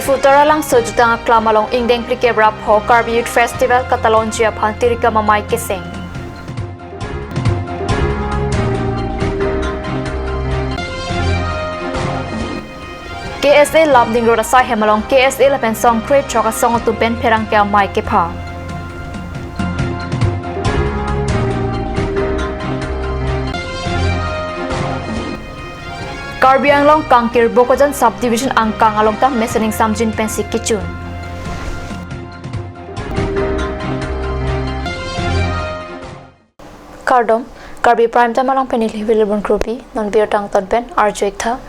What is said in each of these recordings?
Diphu Taralang Sojutang Klamalong Ingdeng Plikebra Pho Karbi Youth Festival Katalon Jia Phan Tirika Mamai Keseng. KSA Lamding Road Asai Hemalong KSA Lapen Song Create Choka Song Tumpen Pherang Kya Mai Kepha. Karbi Anglong Kangkir Bokajan Subdivision Angkang along ta Mesening Samjin Pensi Kichun. Kardom Karbi Prime Time along Penil Vilbon Krupi non beer tang ton pen Arjoiktha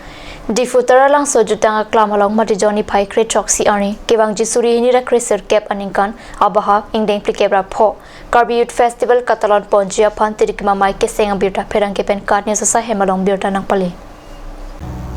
Diphu Taralang Sojutang Klam along Mati Johnny Phai Kre Choksi Arni Kewang Jisuri Hinira Kresir Kep Aningkan Abaha Ingdeng Plikebra Pho Karbi Youth Festival Katalon Ponjia Phan Tirikma Mai Keseng Birta Pherang Kepen Katne Sasa Hemalong Birta Nangpali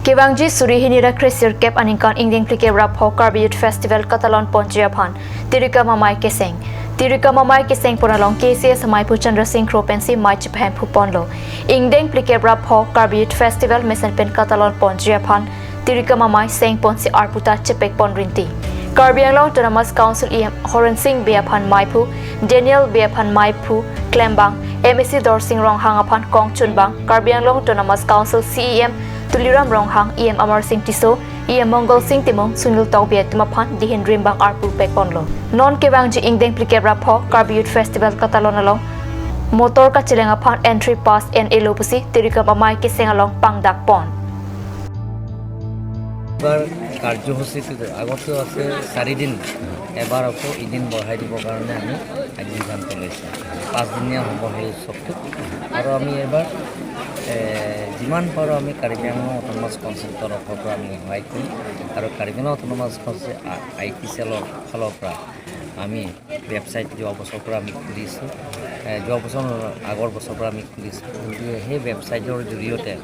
Kewangji Suri Hinira Kresir Kep Aningkan Ingdeng Plikebra Pho Karbi Youth Festival Katalon Ponjia Phan Tirika Mamai Keseng Tirika Mamai Keseng Ponalong KCS Maipu Chandra Singh Kropensi Mai Chiphem Phuponlo Ingdeng Plikebra Pho Karbi Youth Festival Mesen Pen Katalon Ponjia Phan Tirika Mamai Seng Ponsi Arputa Chepek Ponrinti Karbi Anglong Autonomous Council EM Horen Singh Beaphan Maipu Daniel Beaphan Maipu Klembang MSC Dor Singh Ronghang Aphan Kong Chunbang Karbi Anglong Autonomous Council CEM Tuliram Ronghang EM Amar Singh Tiso EM Mongol Singh Timong Sunil Tawbia Tumaphan Dihin Rimbang Arpu Pekponlo Non Kewangji Ingdeng Plikebra Pho Karbi Youth Festival Katalon along Motor ka chilenga phan entry pass and elopusi Tirika Mamai Keseng along Pangdak Pon. এবাৰ কাৰ্যসূচীটো আগতেও আছে 4 দিন, এবাৰ আকৌ এদিন বঢ়াই দিবৰ কাৰণে আমি আজি সিদ্ধান্ত লৈছোঁ। 5দিনীয়া হ'ব সেই উৎসৱটো। আৰু আমি এবাৰ যিমান পাৰোঁ আমি কাৰ্বি আংলং অট'নমাছ কাউন্সিল তৰফৰ পৰা আমি সহায় কৰিম আৰু Karbi Anglong autonomous council IT চেলৰ ফালৰ পৰা আমি ৱেবছাইট যোৱা বছৰৰ পৰা আমি খুলিছোঁ, যোৱা বছৰ নহয়, আগৰ বছৰৰ পৰা আমি খুলিছোঁ। গতিকে সেই ৱেবছাইটৰ জৰিয়তে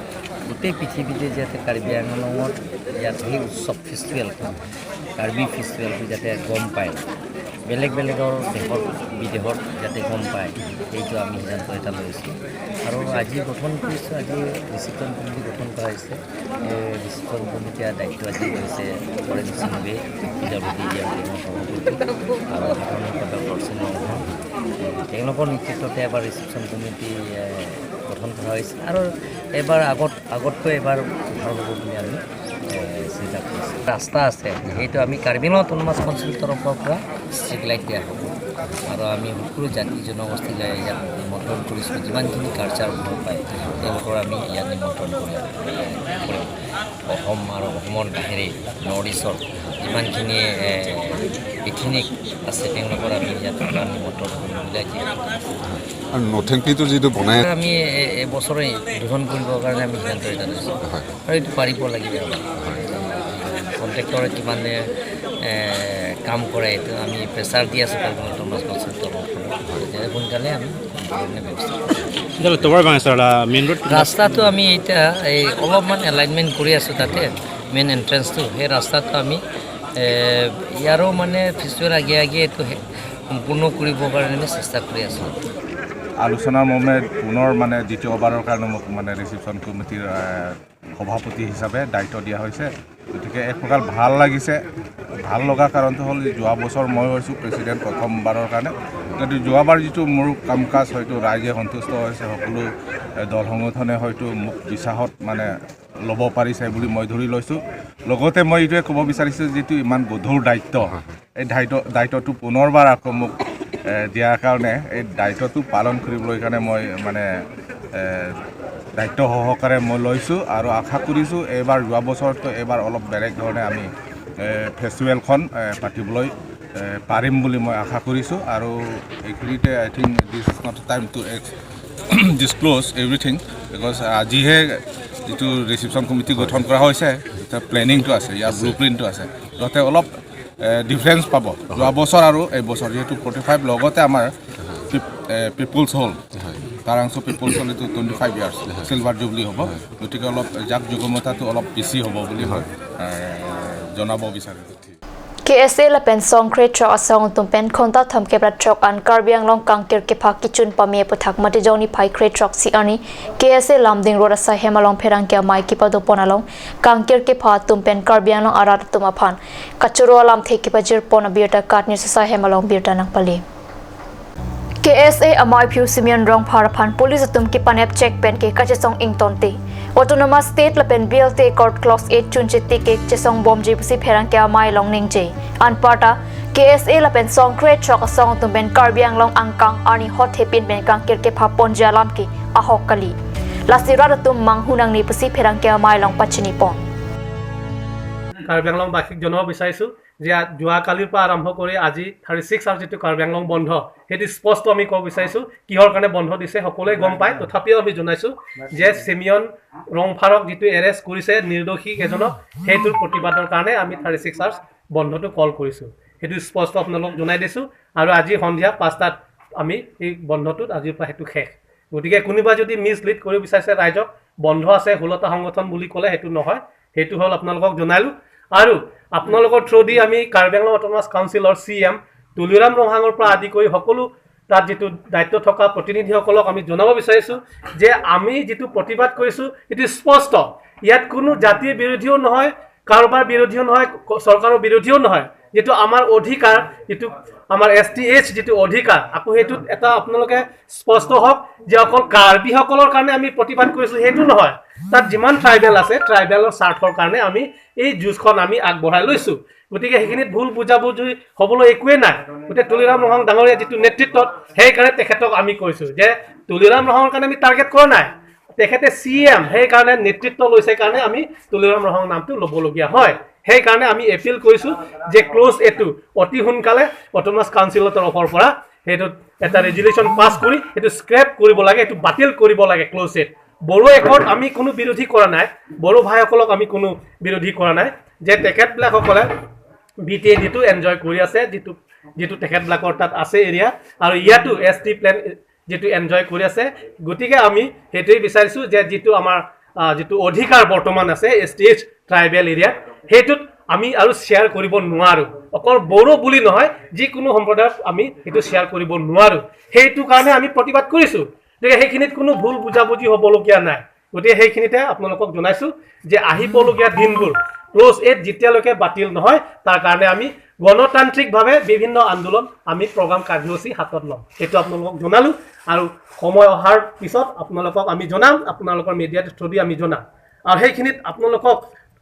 গোটেই পৃথিৱীতে যাতে কাৰ্বি আংলঙত ইয়াত সেই উৎসৱ ফেষ্টিভেলটো, কাৰ্বি ফেষ্টিভেলটো যাতে গম পায়, বেলেগ বেলেগৰ দেশত বিদেশত যাতে গম পায়, সেইটো আমি সিদ্ধান্ত এটা লৈছোঁ আৰু আজি গঠন কৰিছোঁ। আজি ৰিচিপশ্যন কমিটি গঠন কৰা হৈছে। এই ৰিচিপশ্যন কমিটিৰ দায়িত্ব আজি লৈছে হৰেণ সিং বে, পিডাব্লিউডি সভাপতি আৰু সাধাৰণ সম্পাদক দৰ্শন ৰংহাং। তেওঁলোকৰ নেতৃত্বতে এবাৰ ৰিচিপশ্যন কমিটি গঠন কৰা হৈছে আৰু এইবাৰ আগতকৈ এবাৰ ভাল হ'ব বুলি আমি চিন্তা কৰিছোঁ। ৰাস্তা আছে, সেইটো আমি কাৰ্বি আংলং অট'নমাছ কাউন্সিল তৰফৰ পৰা ষ্ট্ৰীট লাইট দিয়া হ'ব আৰু আমি সকলো জাতি জনগোষ্ঠীলৈ ইয়াত নিমন্ত্ৰণ কৰিছোঁ। যিমানখিনি কালচাৰ ভাল পায়, তেওঁলোকৰ আমি ইয়াত নিমন্ত্ৰণ কৰিম। অসম আৰু অসমৰ বাহিৰে নৰ্থ ইষ্টৰ যিমানখিনি ইথনিক আছে, তেওঁলোকৰ আমি ইয়াত নিমন্ত্ৰণ কৰিম বুলি আজি আৰু নথেংপিটো যিটো বনাই আমি এইবছৰে উদ্বোধন কৰিবৰ কাৰণে আমি সিদ্ধান্ত এটা লৈছোঁ আৰু এইটো পাৰিব লাগিব। কণ্ট্ৰেক্টৰে কিমানে কাম কৰে, এইটো আমি প্ৰেছাৰ দি আছোঁ কাৰ্বি অট'নমাছ কাউন্সিল তৰফৰ পৰা। তেতিয়া সোনকালে আমি কাৰণে ব্যৱস্থা কৰিম। মেইন ৰোড ৰাস্তাটো আমি এতিয়া এই অলপমান এলাইনমেণ্ট কৰি আছোঁ। তাতে মেইন এণ্ট্ৰেঞ্চটো, সেই ৰাস্তাটো আমি ইয়াৰো মানে ফেষ্টিভেল আগে আগে এইটো সম্পূৰ্ণ কৰিবৰ কাৰণে আমি চেষ্টা কৰি আছোঁ। আলোচনাৰ মৰ্মে পুনৰ মানে দ্বিতীয়বাৰৰ কাৰণে মোক মানে ৰিচিপশ্যন কমিটিৰ সভাপতি হিচাপে দায়িত্ব দিয়া হৈছে। গতিকে এক প্ৰকাৰ ভাল লাগিছে। ভাল লগা কাৰণটো হ'ল, যোৱা বছৰ মই হৈছোঁ প্ৰেচিডেণ্ট প্ৰথমবাৰৰ কাৰণে। কিন্তু যোৱাবাৰ যিটো মোৰ কাম কাজ, হয়তো ৰাইজে সন্তুষ্ট হৈছে। সকলো দল সংগঠনে হয়তো মোক বিশ্বাসত মানে ল'ব পাৰিছে বুলি মই ধৰি লৈছোঁ। লগতে মই এইটোৱে ক'ব বিচাৰিছোঁ, যিটো ইমান গধুৰ দায়িত্ব, এই দায়িত্বটো পুনৰবাৰ আকৌ মোক দিয়াৰ কাৰণে এই দায়িত্বটো পালন কৰিবলৈ কাৰণে মই মানে দায়িত্ব সহকাৰে মই লৈছোঁ আৰু আশা কৰিছোঁ এইবাৰ যোৱা বছৰতকৈ এইবাৰ অলপ বেলেগ ধৰণে আমি ফেষ্টিভেলখন পাতিবলৈ পাৰিম বুলি মই আশা কৰিছোঁ। আৰু এইখিনিতে I think this is not time to disclose everything, because আজিহে যিটো ৰিচিপশ্যন কমিটি গঠন কৰা হৈছে, প্লেনিংটো আছে, ইয়াৰ ব্লু প্ৰিণ্টটো আছে। যাতে অলপ ডিফাৰেঞ্চ পাব যোৱা বছৰ আৰু এই বছৰ, যিহেতু 45, লগতে আমাৰ পিপুলছ হল, তাৰাংচু পিপুলছ হল, এইটো 25 ইয়াৰ্ছ চিলভাৰ জুবলি হ'ব। গতিকে অলপ জাক জমকতাটো অলপ বেছি হ'ব বুলি মই জনাব বিচাৰোঁ। কে KSA la pen song kre tro asong tum pen khonta thom ke prat trok an Karbi Anglong kangkir ke phak kichun pame pathak mati joni phai kre trok si ani KSA lamding road asa hemalong pherang ke mai ki pado ponalong kangkir ke pha tum pen Karbi Anglong arat tum aphan kachuro lam the ki pajir pona birta katni sa hemalong birta nang pali KSA amai phu Simeon Rong pharaphan police atum ki panep check pen ke kachesong ington te autonomous state la pen BLT court clause 8 chun chiti ke chesong bom ji pusi pherang ke amai long ning je anpata KSA la pen song kre chok song tum pen Karbi Anglong angkang ani hot hepin pen kangkir ke phapon jalam ki ahok kali lasira tum mang hunang ni pusi pherang ke amai long pachini pon Karbi Anglong বাসীক জনাব বিচাৰিছোঁ যে যোৱাকালিৰ পৰা আৰম্ভ কৰি আজি 36 hour যিটো কাৰ্বি আংলং বন্ধ, সেইটো স্পষ্ট আমি ক'ব বিচাৰিছোঁ কিহৰ কাৰণে বন্ধ দিছে সকলোৱে গম পায়। তথাপিও আমি জনাইছোঁ যে চিমিয়ন ৰংফাৰক যিটো এৰেষ্ট কৰিছে নিৰ্দোষী এজনক, সেইটোৰ প্ৰতিবাদৰ কাৰণে আমি 36 আৱাৰ্ছ বন্ধটো কল কৰিছোঁ। সেইটো স্পষ্ট আপোনালোকক জনাই দিছোঁ। আৰু আজি সন্ধিয়া 5টাত আমি এই বন্ধটোত আজিৰ পৰা সেইটো শেষ। গতিকে কোনোবা যদি মিছলিড কৰিব বিচাৰিছে ৰাইজক, বন্ধ আছে 16টা সংগঠন বুলি ক'লে সেইটো নহয়, সেইটো হ'ল আপোনালোকক জনালোঁ। আৰু আপোনালোকৰ থ্ৰু দি আমি কাৰ্বি আংলং অট'নমাছ কাউন্সিলৰ CM Tuliram ৰংহাঙৰ পৰা আদি কৰি সকলো তাত যিটো দায়িত্ব থকা প্ৰতিনিধিসকলক আমি জনাব বিচাৰিছোঁ যে আমি যিটো প্ৰতিবাদ কৰিছোঁ সেইটো স্পষ্ট। ইয়াত কোনো জাতিৰ বিৰোধীও নহয়, কাৰোবাৰ বিৰোধীও নহয়, চৰকাৰৰ বিৰোধীও নহয়। যিটো আমাৰ অধিকাৰ, যিটো আমাৰ STH যিটো অধিকাৰ, আকৌ সেইটোত এটা আপোনালোকে স্পষ্ট হওক যে অকল কাৰ্বিসকলৰ কাৰণে আমি প্ৰতিবাদ কৰিছোঁ সেইটো নহয়। তাত যিমান ট্ৰাইবেল আছে, ট্ৰাইবেলৰ স্বাৰ্থৰ কাৰণে আমি এই যুঁজখন আমি আগবঢ়াই লৈছোঁ। গতিকে সেইখিনিত ভুল বুজাবুজি হ'বলৈ একোৱেই নাই। গতিকে তুলিৰাম ৰংহাং ডাঙৰীয়া যিটো নেতৃত্বত, সেইকাৰণে তেখেতক আমি কৈছোঁ যে তুলিৰাম ৰংহাঙৰ কাৰণে আমি টাৰ্গেট কৰা নাই, তেখেতে CM সেইকাৰণে নেতৃত্ব লৈছে কাৰণে আমি তুলিৰাম ৰংহাং নামটো ল'বলগীয়া হয়। সেইকাৰণে আমি এপিল কৰিছোঁ যে ক্ল'জ এইটো অতি সোনকালে অট'নমাছ কাউন্সিলৰ তৰফৰ পৰা সেইটোত এটা ৰেজুলেশ্যন পাছ কৰি সেইটো স্ক্ৰেপ কৰিব লাগে, সেইটো বাতিল কৰিব লাগে ক্ল'জ এইট। বড়ো একত আমি কোনো বিৰোধী কৰা নাই, বড়ো ভাইসকলক আমি কোনো বিৰোধী কৰা নাই যে তেখেতবিলাকসকলে BTA যিটো এনজয় কৰি আছে, যিটো যিটো তেখেতবিলাকৰ তাত আছে এৰিয়া, আৰু ইয়াতো ST plan যিটো এনজয় কৰি আছে। গতিকে আমি সেইটোৱেই বিচাৰিছোঁ যে যিটো আমাৰ যিটো অধিকাৰ বৰ্তমান আছে STH tribal এৰিয়াত, সেইটোত আমি আৰু শ্বেয়াৰ কৰিব নোৱাৰোঁ। অকল বড়ো বুলি নহয়, যিকোনো সম্প্ৰদায়ত আমি সেইটো শ্বেয়াৰ কৰিব নোৱাৰোঁ। সেইটো কাৰণে আমি প্ৰতিবাদ কৰিছোঁ। গতিকে সেইখিনিত কোনো ভুল বুজাবুজি হ'বলগীয়া নাই। গতিকে সেইখিনিতে আপোনালোকক জনাইছোঁ যে আহিবলগীয়া দিনবোৰ ক্ল'জ এইট যেতিয়ালৈকে বাতিল নহয়, তাৰ কাৰণে আমি গণতান্ত্ৰিকভাৱে বিভিন্ন আন্দোলন আমি প্ৰগ্ৰাম কাৰ্যসূচী হাতত ল'ম। সেইটো আপোনালোকক জনালোঁ। আৰু সময় অহাৰ পিছত আপোনালোকক আমি জনাম, আপোনালোকৰ মিডিয়াৰ থ্ৰু দি আমি জনাম। আৰু সেইখিনিত আপোনালোকক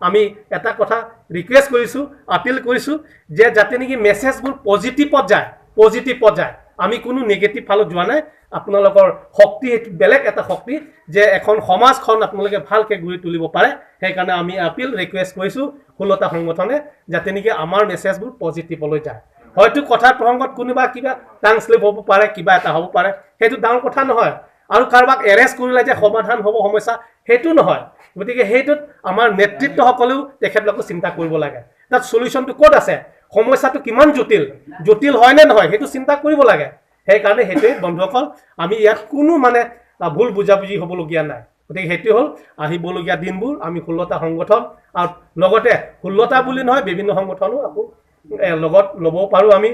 আমি এটা কথা ৰিকুৱেষ্ট কৰিছোঁ, আপিল কৰিছোঁ যে যাতে নেকি মেছেজবোৰ পজিটিভত যায়, পজিটিভত যায়। আমি কোনো নিগেটিভ ফালত যোৱা নাই। আপোনালোকৰ শক্তি সেইটো বেলেগ এটা শক্তি যে এখন সমাজখন আপোনালোকে ভালকৈ গঢ়ি তুলিব পাৰে। সেইকাৰণে আমি আপিল ৰিকুৱেষ্ট কৰিছোঁ 16টা সংগঠনে যাতে নেকি আমাৰ মেছেজবোৰ পজিটিভলৈ যায়। হয়তো কথাৰ প্ৰসংগত কোনোবা কিবা টাং শ্লিপ হ'ব পাৰে, কিবা এটা হ'ব পাৰে, সেইটো ডাঙৰ কথা নহয়। আৰু কাৰোবাক এৰেষ্ট কৰিলে যে সমাধান হ'ব সমস্যা, সেইটো নহয়। গতিকে সেইটোত আমাৰ নেতৃত্বসকলেও তেখেতলোকো চিন্তা কৰিব লাগে, তাত চলিউশ্যনটো ক'ত আছে, সমস্যাটো কিমান জটিল, জটিল হয় নে নহয় সেইটো চিন্তা কৰিব লাগে। সেইকাৰণে সেইটোৱে বন্ধুসকল, আমি ইয়াত কোনো মানে ভুল বুজাবুজি হ'বলগীয়া নাই। গতিকে সেইটোৱে হ'ল আহিবলগীয়া দিনবোৰ আমি 16টা সংগঠন আৰু লগতে 16টা বুলি নহয়, বিভিন্ন সংগঠনো আকৌ লগত ল'ব পাৰোঁ। আমি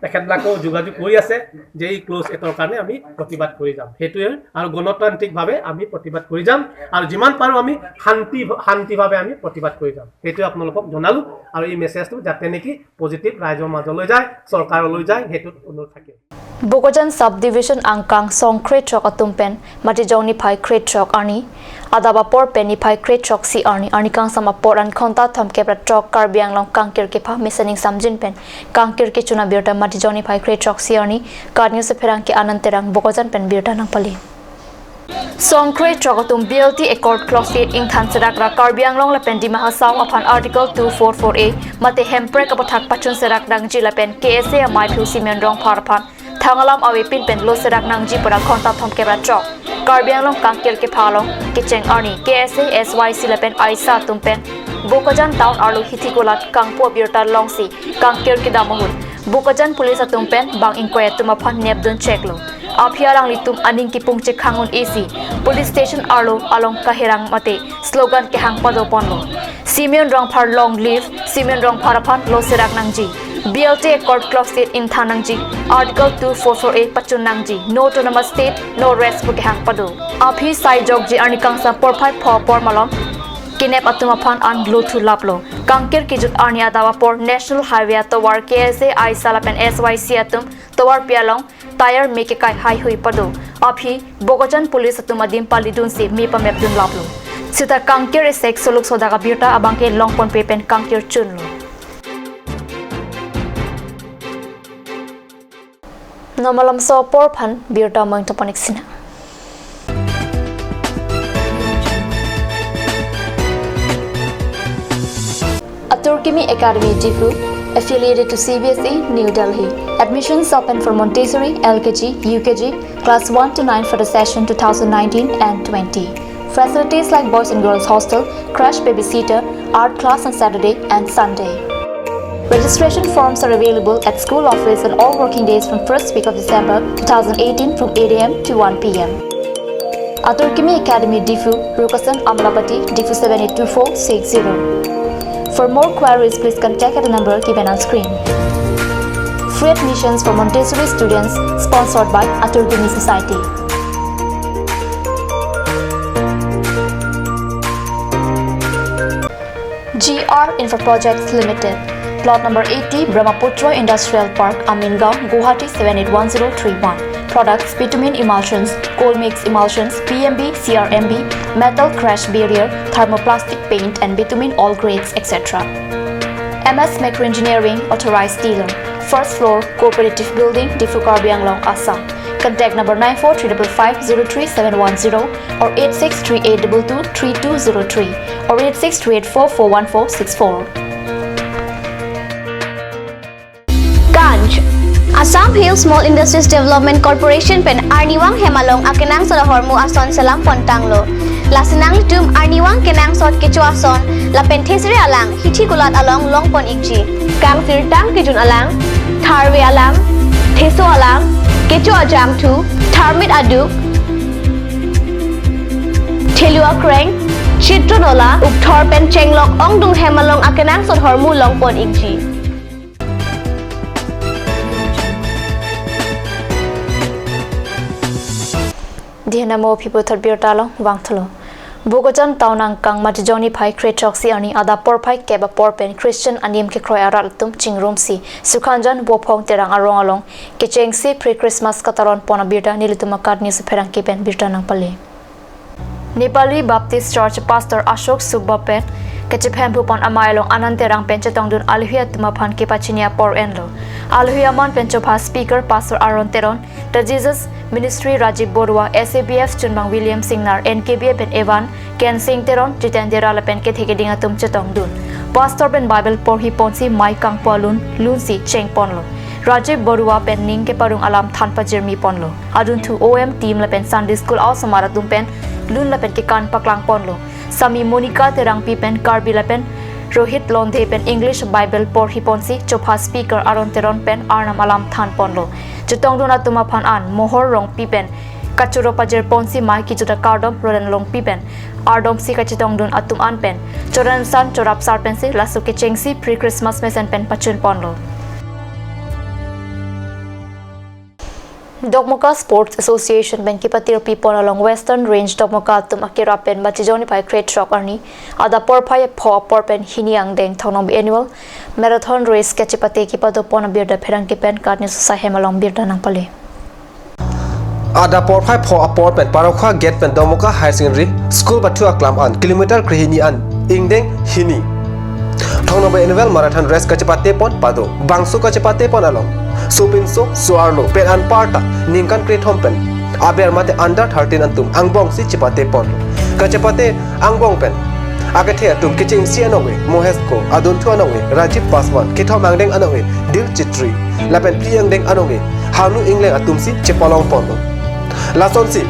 তেখেতবিলাকেও যোগাযোগ কৰি আছে যে এই ক্ল'জ এইটৰ কাৰণে আমি প্ৰতিবাদ কৰি যাম। সেইটোৱে আৰু গণতান্ত্ৰিকভাৱে আমি প্ৰতিবাদ কৰি যাম আৰু যিমান পাৰোঁ আমি শান্তিভাৱে আমি প্ৰতিবাদ কৰি যাম। সেইটোৱে আপোনালোকক জনালোঁ। আৰু এই মেছেজটো যাতে নেকি পজিটিভ ৰাইজৰ মাজলৈ যায়, চৰকাৰলৈ যায়, সেইটোত অনুৰোধ থাকিল। Bokajan subdivision angkang song kre trok atumpen mati jongni phai kre trok ani adaba por pen ni phai kre trok si ani ani kang sama por an khonta thom ke pra trok Karbi Anglong kangkir ke pha misaning samjin pen kangkir ke chuna birta mati jongni phai kre trok si ani karnyu se pherang ke ananterang Bokajan pen birta nang pali Song kre trok atum BLT accord clause 8 ing than serak ra Karbi Anglong la pen Dima Hasao aphan article 244A mate hemprek apathak pachun serak dang ji la pen KSA amai phu Simeon Rong phar phan thangalam awe pin pen lo serak nang ji pora khonta thom ke ra trok Karbi Anglong kangkir ke phalong kicheng arni KSA SYC la pen aisa tum pen Bokajan town arlu hithikolat kangpo birta longsi kangkir ke damahul Bokajan police atum pen bang inquiry tuma phan nep dun check lo Aphiarang litum aning ki pungche khangun AC police station arlo along kaherang mate slogan ke hang pado ponlo Simeon Rongphar long live Simeon Rongphar phan lo serak nangji BLT Accord Club State in Thanangji Article 244A Pachunangji no autonomous state no rest for hang pado Aphi sai jogji ani kangsa por phai pho por malom kinep atuma phan an bluthu laplo Kangker kijut arni adawa por national highway towar KSA Aisala pen SYC atum towar pialong tire meke kai hai hui pado Aphi Bogojan police atuma dim palidun si mepa mepdun laplo Sita Kangker esek soluk sodaga birta abangke longpon pepen Kangker chunlo Nomalam so por phan birta mang topanik sina Aturkimi Academy Diphu, affiliated to CBSE, New Delhi. Admissions open for Montessori, LKG, UKG, class 1 to 9 for the session 2019 and 20. Facilities like boys and girls hostel, crash babysitter, art class on Saturday and Sunday. Registration forms are available at school office on all working days from 1st week of December 2018 from 8 a.m. to 1 p.m. Aturkimi Academy Diphu, Rukasan Amlapati, Diphu 782460. For more queries, please contact at the number given on screen. Free admissions for Montessori students sponsored by Aturkimi Society. GR Infra Projects Limited, Plot number 80, Brahmaputra Industrial Park, Amingaon, Guwahati 781031. Products: bitumen emulsions, coal mix emulsions, PMB, CRMB, metal crash barrier, thermoplastic paint and bitumen all grades, etc. MS Macro Engineering, authorized dealer. First floor, Cooperative Building, Diphu Karbi Anglong, Assam. Contact number 9435503710 or 8638223203 or 8638441464. Ganj Assam Hill Small Industries Development Corporation pen Arniwang Hemalong akenang soda hormu ason salam pontanglo lasinang litum Arniwang kenang sot kecho ason la pen thesre alang hithi gulat along long pon ikji kang sirtang kijun alang tharwe alang theso alang kecho ajam thu tharmit aduk thelua kreng chitronola upthor pen chenglok ongdung hemalong akenang sot hormu long pon ikji. Dihanamo phipu tharbir talo wangthlo Bogojan taunang kang matijoni phai krechoksi ani ada por phai keba por pen Christian anim ke kroi aral tum chingrum si Sukhanjan bopong terang arong along ke chengsi pre Christmas kataron pona birta nilituma kadni su pherang ke pen birta nang pale Nepali Baptist Church Pastor Ashok Subba pen kechiphem pupon amailong ananterang pen chetongdun alhuya tumaphan ke pachinia por enlo alhuya man pen chopha speaker Pastor Aaron Teron the Jesus Ministry Rajiv Borua SABF Chunbang William Singnar NKBA pen Evan Ken Singh Teron Jitendra la pen ke theke dinga tum chetongdun Pastor pen Bible por hi ponsi mai kang polun lunsi cheng ponlo Rajiv Borua pen ning ke parung alam thanpa jermi ponlo adun thu OM team la pen Sunday school aw samara tum pen lun la pen ke kan paklang ponlo Sami Monica Terang Pi pen Karbi la pen Rohit Londhe pen English Bible por hiponsi chopha speaker Aron Teron pen Arnam alam than ponlo chutongduna tuma phan an mohor rong pi pen kachuro pajer ponsi mai ki chuta kardom roden long pi pen ardom si kachitongdun atum an pen choran san chorap sar pen si lasu ke chengsi pre Christmas mesen pen pachun ponlo. Dokmoka Sports Association ben kipatir people along Western Range Dokmoka tum akira pen matijoni pai create rock arni ada por phai pho por pen hiniang deng thonom annual marathon race kechipate kipado pon birda pherang ki pen karni sahem along birda nang pale ada por phai pho por pen parokha gate pen Domoka Higher Secondary School bathu aklam an kilometer krihini an ingdeng hini thongno annual marathon race kechipate pon pado bangsu kechipate pon along Supinso Suarlo pen an parta ningkan create home pen aber mate under 13 antum angbong si chipate pon kachapate angbong pen agathe atum kiching si anowe mohesko adun thu anowe Rajiv Paswan kitho mangdeng anowe Dil Chitri lapen priyang deng anowe hanu ingle atum si chipalong pon lason si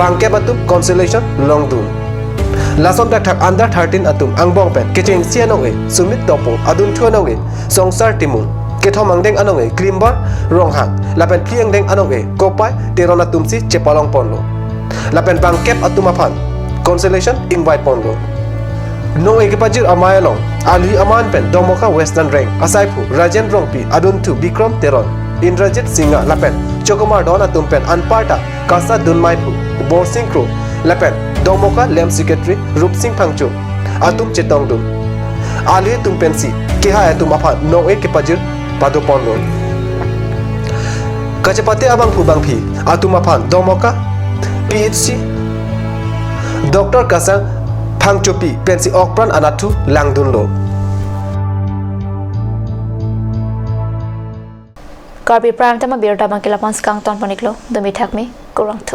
bangke batum consolation longdun lason tak thak under 13 atum angbong pen kiching si anowe Sumit Topo adun thu anowe Songsar Timung ketho mangdeng anonge klimbar ronghang lapen pliang deng anong e kopai terona tumsi chepalong ponlo lapen bang kep atuma phan consolation invite ponlo no e kepajir amayalong ali aman pen Domoka Western Rank asaipu Rajen Rongpi aduntu Bikram Teron Indrajit Singha lapen Chokumar Dona tumpen anparta kasa dunmaipu Borsing Crew lapen Domoka Lem Secretary Rup Singh Phangchu atum chetongdum ali tumpen si keha atum aphan no e kepajir padoponlo kachapate abang phu bangphi atum aphan Domoka PHC Dr. Kasang Phangchopi pensi okpran anathu langdunlo. Karbi Prime tama bir tabang kilapan skang ton paniklo dumi thakmi kurang thu.